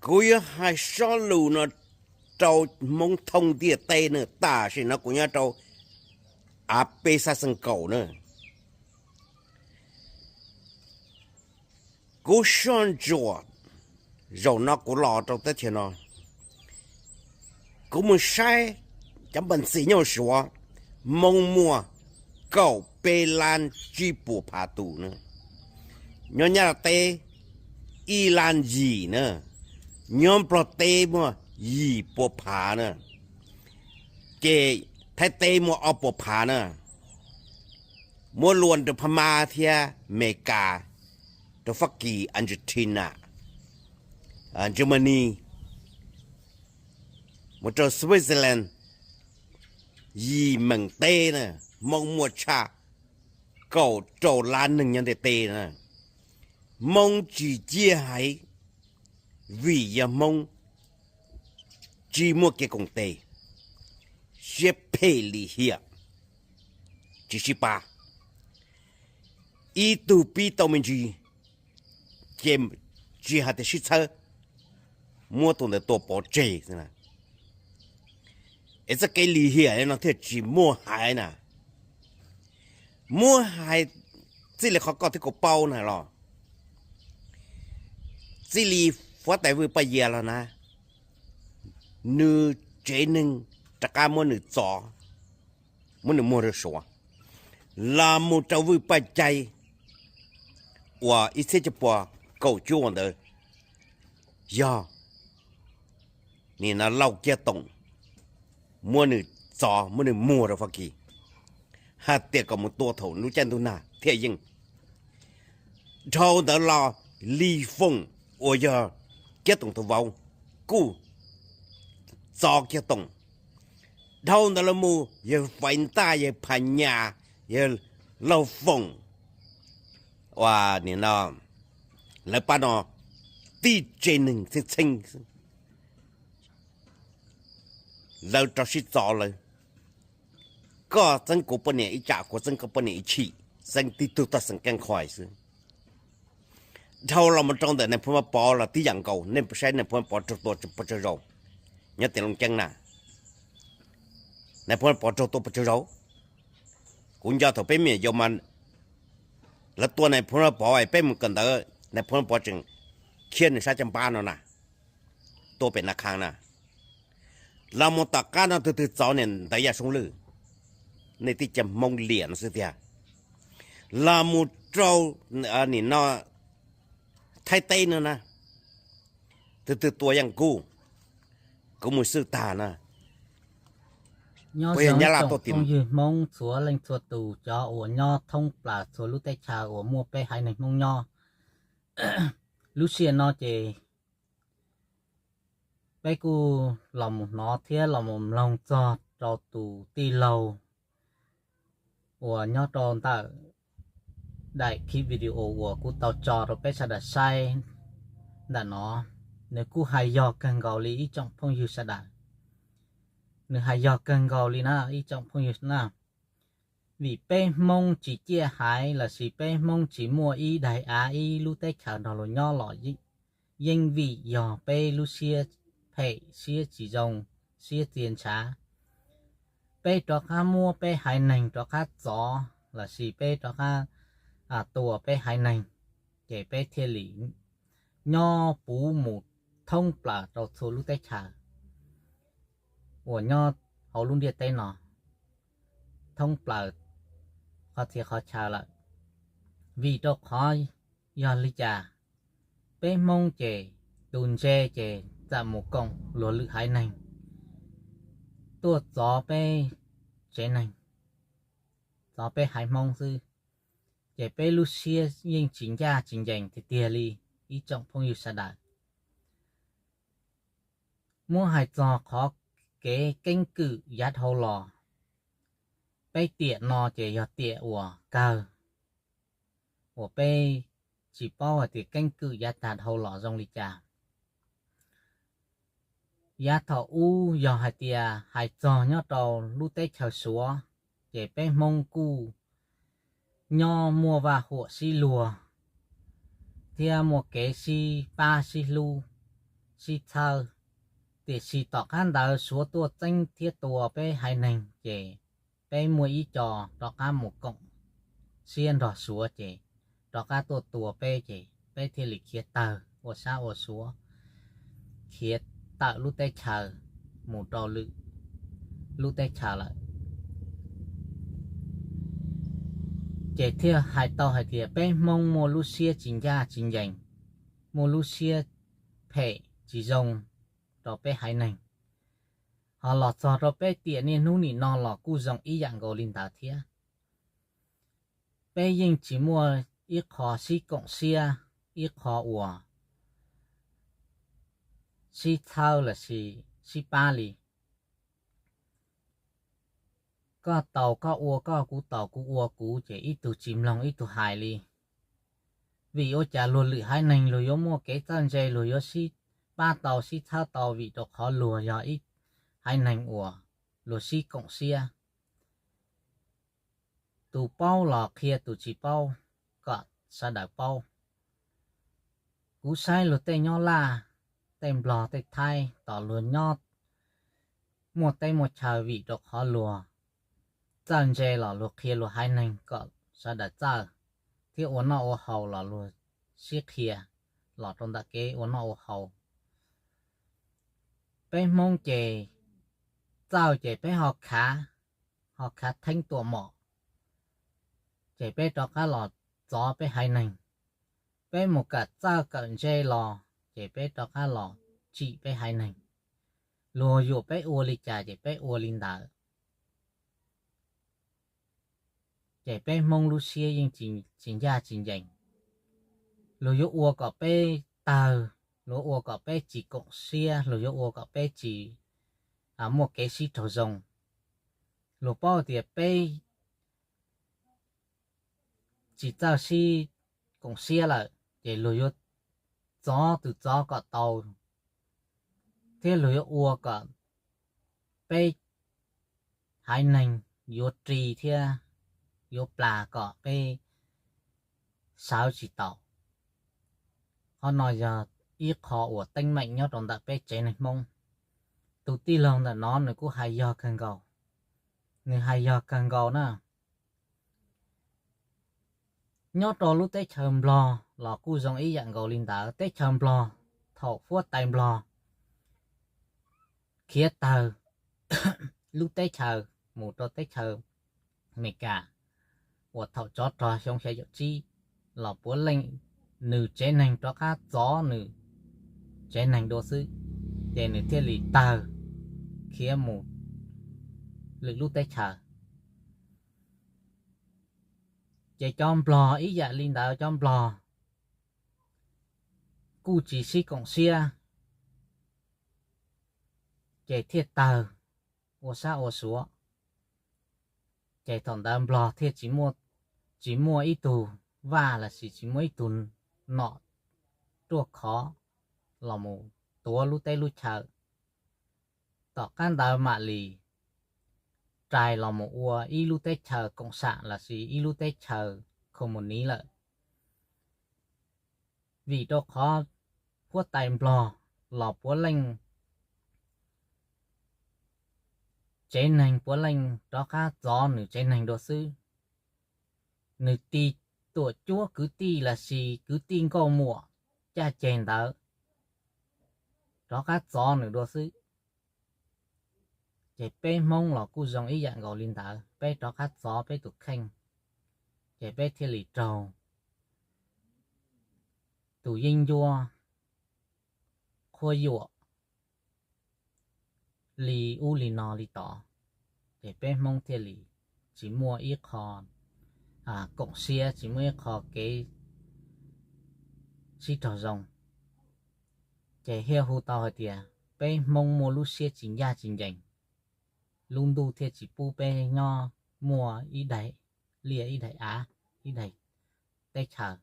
Kuv yuav hais sob lus no rau Hmoob thoob ntiaj teb na, tam sim no kuv nyob rau av peb xab xees kaum na. Kuv soj ntsuam, zaum no kuv los rau teb chaws no, kuv mus saib cov npas ntxis nyob Suav, Hmoob muaj kaum peb lab tsib puas phav tus na, nyob Nyab Laj teb ib lab yim na, nyob Nplog teb muaj yim puas phav na, ces Thaib teb muaj ob puas phav na, muab luas rau Phab Mab thiab Mes Kas, rau Fab Kis, Argentina, Germany, mus rau Switzerland, yim meem teb na, Hmoob muaj tshaj kaum rau lab neeg nyob ntiaj teb na. Hmoob tsis ciaj haiv vim yog Hmoob tsis muaj kev koom tes, siab phem lim hiam, tsis sib pab. Ib tug pib tau me ntsis ces tsis hais tias sib txhawb, muab tus ntawd tua pov tseg. Es txoj kev lim hiam no thiaj tsis muaj haiv na. Muab hais txij li qhov koj thiab kuv paub na los, txij li Huab Tais Vwj Paj Yias los na, nws tsev neeg rov qab muab nws txov, muab nws muag rau Suav, los mus rau Vwj Paj Cai uas ib txhiab cuaj puas kaum cuaj ntawd, yog nim no Lauj Kiab Toom muab nws txov, muab nws muag rau Fab Kis, hais tias kom mus tua thaum lub caij ntuj nag thiaj yeej. Dhau ntawd los Lis Foom uas yog Kiab Toom tus vauv kuj txov Kiab Toom. Dhau ntawd los mus yawg Faiv Ntaj, yawg Phas Nyas, yawg Lauj Foom, ua nim no lawv pab no tib tsev neeg txheeb txheeb xwb. Lawv rov sib txov lawv, koj txeeb kuv poj niam ib tsam, kuv txeeb koj poj niam ib chim, txeeb tib tug toj xeem keeb khuais xwb. Dhau los mus rau ntawm Nais Phoo Vaj Pov los tib yam nkaus, nej saib Nais Phoo Vaj Pov raug tua puas tsawg zaus nyob tim Looj Ceeb na. Nais Phoo Vaj Pov raug tua puas tsawg zaus? Kuv nco thaum peb me nyuam yaus mas lawv tua Nais Phoo Vaj Pov, peb mus kawm ntawv, Nais Phoo Vaj Pov tseem khiab nws sab caj npab no na, tua pem Nas Khas na. Los mus tom qab no tus twg txov niam ntawv Yaj Soob Lwj, nej tib co Hmoob liam no xwb tiag. Los mus rau nim no Thaib teb no na, tus twg tua Yaj Kuj, kuv mus xwb tag na. Nyob zoo ib tsoom phooj ywg Hmoob txhua leej txhua tus, cov uas nyob thoob plaws txhua lub teb chaws uas muaj peb haiv neeg Hmoob nyob. Lub sij hawm no ces peb kuj los mus hnov thiab los mus mloog txog rau tus tij laug uas nyob rau ntawm daim clip video uas kuv tau tso rau peb sawv daws saib ntawm no. Nws kuj hais yog kawg nkaus li ib tsoom phooj ywg sawv daws. Nws hais yog kawg nkaus li na ib tsoom phooj ywg na. Vim peb Hmoob tsis ciaj haiv lossis peb Hmoob tsis muaj ib daim av ib lub teb chaws nrog luag nyob los yeej vim yog peb lub siab phem, siab tsis zoo, siab txia ntshav. Peb rov qab muab peb haiv neeg rov qab txov lossis peb rov qab tua peb haiv neeg, ces peb thiaj li nyob puv mus thoob plaws rau txhua lub teb chaws uas nyob hauv lub ntiaj teb no, thoob plaws qhov txhia qhov chaw lawm. Vim rau qhov yog li cas? Peb Hmoob ces tus ntse ces txawm mus koom luag lwm haiv neeg tuaj txov peb tsev neeg, txov peb haiv Hmoob xwb, ces peb lub siab yeej tsis ncaj tsis ncees tiag tiag li ib tsoom phooj ywg sawv daws. Muab hais txog qhov kev keeb kwm yav dhau los, peb tiam no ces yog tiam uas kawg, uas peb tsis paub hais tias keeb kwm yav tag dhau los zoo li cas. Yav thaum ub yog hais tias hais txog nyob rau lub teb chaws Suav, ces peb Hmoob kuj nyob muaj vaj huam sib luag thiab muaj kev sib pab sib hlub, sib txhawb, tiam sis tom qab ntawd Suav tuaj txeeb thiab tua peb haiv neeg ces peb muaj ib co rov qab mus koom siab nrog Suav ces rov qab tuaj tua peb ces peb thiaj li khiav tawg ua sab ua Suav, khiav tawm lub teb chaws mus rau lwm lub teb chaws lawm. Ces thiaj hais tau hais tias peb Hmoob muaj lub siab tsis ncaj tsis ncees, muaj lub siab phem tsis zoo rau peb haiv neeg. Ho los txog rau peb tiam niaj hnub nim no los kuj zoo ib yam nkaus li ntawd thiab. Peb yeej tsis muaj ib qho sib koom siab, ib qho uas sib txhawb los sis sib pab li. Koj taus koj ua koj, kuv taus kuv ua kuv, ces ib tug tsis mloog ib tug hais li. Vim ua cas luag lwm haiv neeg luag yuav muaj kev txawj ntse, luag yuav sib pab tau sib txhawb tau? Vim rau qhov luag yog ib haiv neeg uas luag sib koom siab. Tus paub los qhia tus tsis paub kom sawv daws paub. Kuv saib luag tej nyob Laj, tej Nplog, tej Thaib, tos luag nyob muaj teb muaj chaw, vim rau qhov luag txawj ntse los luag qhia luag haiv neeg kom sawv daws txawj, thiab ua noj ua haus los luag sib qhia los rau ntawm kev ua noj ua haus. Peb Hmoob ces txawj ces peb ho khav, ho khav theeb tuam mom, ces peb rov qab los txov peb haiv neeg. Peb mus kawm txawj kawm ntse los ces peb rov qab los tsim peb haiv neeg. Luag yuam peb ua li cas ces peb ua li ntawd. Ces peb Hmoob lub siab yeej tsis ncaj tsis ncees. Luag yuav ua kom peb tawg, luag ua kom peb tsis koom siab, luag yuav ua kom peb tsis muaj kev sib raug zoo. Luag paub tias peb tsis txawj sib koom siab lawm, ces luag yuav txov tus txov kom tau, thiab luag yuav ua kom peb haiv neeg yuav ri thiab yuav plas kom peb sawv tsis tau. Qhov no yog ib qho uas teeb meem nyob rau ntawm peb tsev neeg Hmoob. Tus tij laug ntawm no nws kuj hais yog kawg nkaus, nws hais yog kawg nkaus na. Nyob rau lub teb chaws Nplog los kuj zoo ib yam nkaus li ntawd. Teb chaws Nplog, thaum huab tais Nplog khiav tawg lub teb chaws mus rau teb chaws Amelikas, uas thaum tsov rog xyoo xya caum tsib los puav leej nws tsev neeg rov qab txov nws tsev neeg dua xwb, ces nws thiaj li tawg khiav mus lwm lub teb chaws. Ces cov Nplog ib yam li ntawd, cov Nplog kuj tsis sib koom siab, ces thiaj tawg ua sab ua Suav. Ces thaum ntawd Nplog thiaj tsis muaj ib tug vaj los sis tsis muaj ib tug nom ruaj khov los mus tuav lub teb lub chaw. Tom qab ntawd mam li rais los mus ua ib lub teb chaws koom sam los sis ib lub teb chaws kho mus niv lawm. Vim rau qhov huab tais Nplog los puav leej tsev neeg puav leej rov qab txov nws tsev neeg dua xwb. Nws tis tuam cuab kwv tij los sis kwv tij nkauj muam caj ceg ntawd rov qab txov nws dua xwb. Ces peb Hmoob los kuj zoo ib yam nkaus li ntawd, peb rov qab txov peb tus kheej, ces peb thiaj li raug tus yeeb ncuab qhuab yuam li ub li no li tod, ces peb Hmoob thiaj li tsis muaj ib qho koom siab, tsis muaj ib qho kev sib raug zoo. Ces thiaj hu tau hais tias peb Hmoob muaj lub siab tsis ncaj tsis ncees, lub ntuj thiaj tsis pub peb nyob muaj ib daim liaj ib daim av, ib daim teb chaws.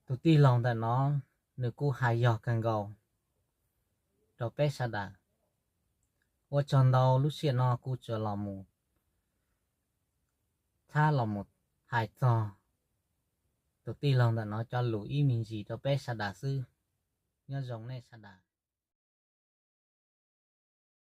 Tus tij laug ntawm no nws kuj hais yog kawg nkaus rau peb sawv daws. Ua tsaug ntau, lub sij hawm no kuv tsuas los mus txhab los mus hais txog Tus tij laug ntawm no cov lus ib me ntsis rau peb sawv daws xwb. Nyob zoo nej sawv daws.